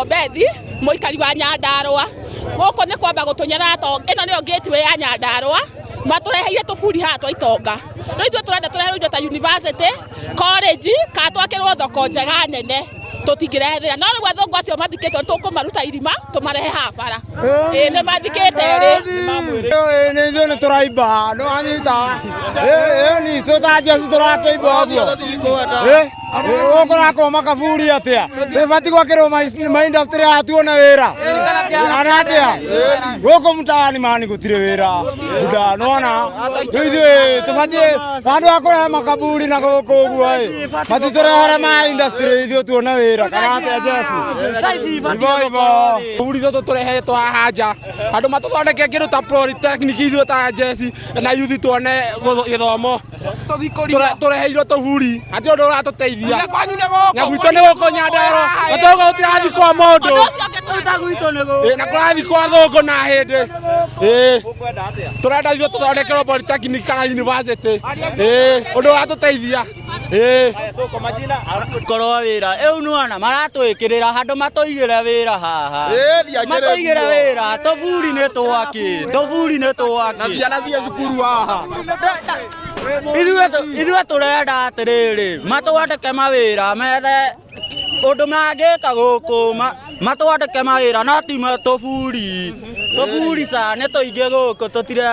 Bethi mũikari wa Nyandarũa gũkũ nĩ kwamba gũtũnyarara to ĩno nĩyo gateway ya Nyandarũa matũreheire tũburi haha twa itonga. Rĩu ithuĩ tũrenda tũreherwo indo ta university, college kana twakĩrwo thoko njega nene tũtingĩrehe thĩna. No rĩu athũngũ acio mathikĩtwo nĩ tũkũmaruta irima tũmarehe haha bara. Ĩĩ nĩ mathikĩte rĩ. Nĩ ithuĩ nĩ tũraimba nĩ wanyita ĩni twĩ ta njeci tũrakĩimba ũguo gũkũ makaburi atĩa tũbati gwakĩrwo maindustry aya tuone wĩra kana atĩa gũkũ mtaani mani gũtirĩ wĩra buda nĩwona rĩu ithuĩ tũbatiĩ handũ ha kũrehe makaburi na gũkũ ũguo ĩ matitũrehere ma industry ithuĩ tuone wĩra kana atĩa Jesse ivo ivo. Kaburi tũtũ tũrehetwo haha nja andũ matũthondeke kĩndũ ta polytechnic ithuĩ ta jeci na yuthi tuone gĩthomo. Tũreheirwo tũburi hatirĩ ũndũ ũratũteithia na gwitũ nĩ gũkũ Nyandarua gũtũgũ gũtirathi kwa mũndũ na kũrathi kwa thũngũ na hĩndĩ. Tũrenda ithuĩ tũthondekerwo polytechnic kana university ũndũ ũratũteithia. Korwo wĩra ĩu nĩwona maratwĩkĩrĩra handũ matũigĩre wĩra haha matũigĩre wĩra tũburi nĩ twaki tũburi nĩ twaki ciana ciĩ cukuru haha. Ithuĩ tũrenda atĩrĩrĩ matwandĩke mawĩra methe ũndũ mangĩka gũkũ matwandĩke mawĩra no ti tũburi tũburi ca nĩ tũingĩ gũkũ tũtire.